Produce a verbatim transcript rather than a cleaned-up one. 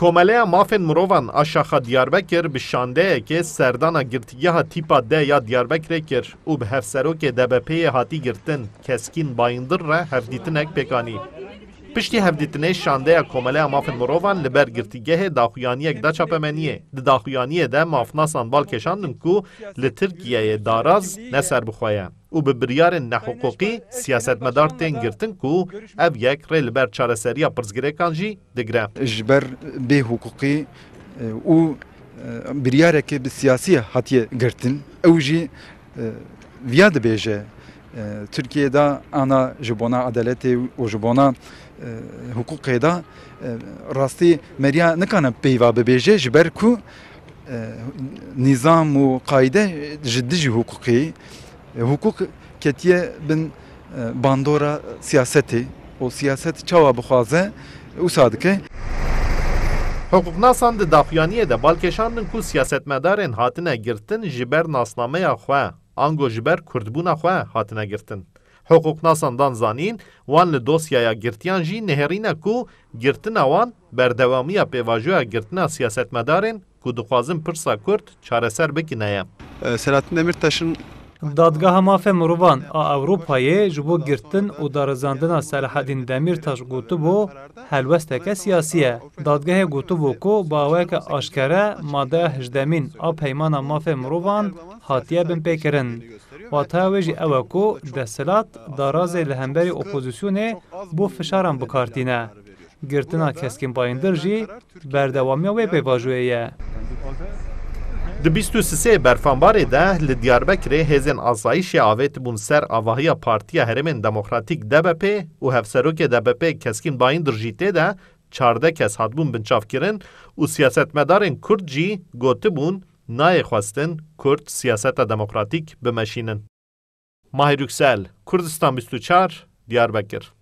Komeleya Mafên Mirovan a Şaxa Diyarbekir bi şandeyekê serdana girtîgeha tîpa D ya Diyarbekirê kir û bi hevserokê D B P'ê hatî girtin Keskîn Bayindir re hevdîtinek pêk anî. Piştî hevdîtinê şandeya Komeleya Mafên Mirovan li ber girtîgehê daxuyaniyek da çapemeniyê. Di daxuyaniyê de mafnasan bal kêşandin ku li Tirkiyeyê daraz ne serbixwe ye û bi biryarên nehiqûqî siyasetmedar tên girtin ku ev yek rê li ber çareseriya pirsgirêkan jî digire. Ji ber bêhiqûqî, e, û, e, biryareke bi siyasî hatiye girtin. Ew jî, e, viya dibêje, e, Tirkiyê de ana ji bona edaletê û ji bona, e, hiqûqê de, e, rastî meriya nikane peyva bibêje, ji ber ku, e, nîzam û qayde ji dijî hiqûqê, e, hiqûq ketiye bin, e, bandora siyasetê û siyaset çawa bixwaze, wisa dike. Hiqûqnasan di daxuyaniyê de bal kêşandin ku siyasetmedarên hatine girtin ji ber nasnameya xwe, ango ji ber kurdbûna xwe hatine girtin. Hiqûqnasan dan zanîn, wan li dosyaya girtiyan jî nihêrîne ku girtina wan berdewamiya pêvajoya girtina siyasetmedarên ku dixwazin pirsa kurd çareser bikine ye. Selahattin Demirtaş'ın Dadgeha Mafê Mirovan a Ewropayê ji bo girtin û darizandina Selahaddîn Demîrtaş gotibû, helwesteke siyasî ye. Dadgehê gotibû ku bi awayeke aşkere madeya hejdemîn a Peymana Mafê Mirovan hatiye binpêkirin. Wataya wê jî ew e ku desthilat darazê li hemberî opozîsyonê bo fişaran bi kar tîne. Girtina Keskîn Bayindir jî berdewamiya wê pêvajoyê ye. Di bîst û sisê Berfanbarê de li Diyarbekirê hêzên asayişê avêtibûn ser avahiya Partiya Herêmên Demokratîk D B P û hevserokê D B P Keskîn Bayindir jî tê de çardeh kes hatibûn binçavkirin û siyasetmedarên Kurd jî gotibûn nayê xwestin Kurd siyaseta demokratîk bimeşînin. Mahir Yüksel, Kurdistan bîst û çar, Diyarbekir.